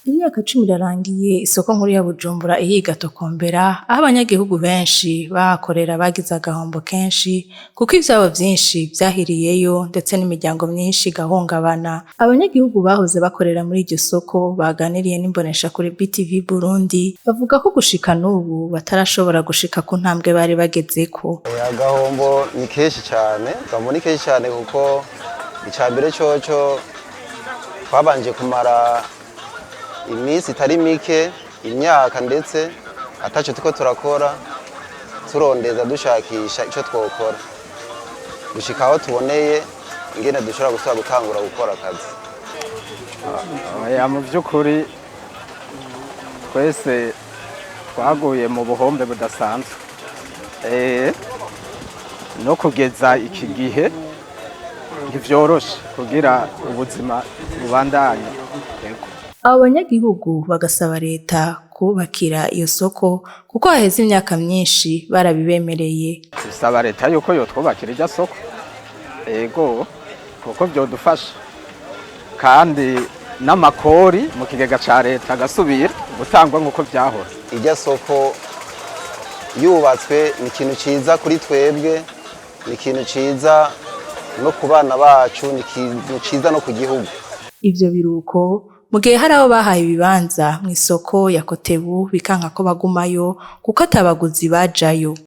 Imyaka 10 irarangiye isoko nkuru ya Bujumbura ihiga tokombera, aho abanyagihugu benshi bahakorera bagize agahombo kenshi kuko ivyabo vyinshi vyahiriyeyo, ndetse n'imiryango myinshi igahungabana. Abanyagihugu bahoze bakorera muri iryo soko baganiriye n'imboneshakure BTV Burundi bavuga ko gushika n'ubu batarashobora gushika ku ntambwe bari bagezeko. Agahombo ni kenshi cyane, agahombo ni kenshi cyane, kuko icya mbere coco twabanje kumara iminsi itari mike, imyaka ndetse, ataco turiko turakora, turondeza, dushakisha ico twokora gushika aho tuboneye ingene dushobora gusubira gutangura gukora akazi. Oya, mu by'ukuri twese twaguye mu buhombe budasanzwe. No kugeza iki gihe ntivyoroshe kugira ubuzima bubandanye. Yego. Abo banyagihugu bagasaba leta kubakira iyo soko kuko haheze imyaka myinshi barabibemereye. Dusaba leta yuko yotwubakira irya soko, ego, kuko vyodufasha, kandi n'amakori mu kigega ca leta agasubira gutangwa nk'uko vyahora. Irya soko yubatswe ni ikintu ciza kuri twebwe, ni ikintu ciza no ku bana bacu, ni ikintu ciza no ku gihugu. Ivyo biruko mu gihe hari abo bahaye ibibanza mw'isoko ya Kotebu bikanka ko bagumayo kuko atabaguzi bajayo.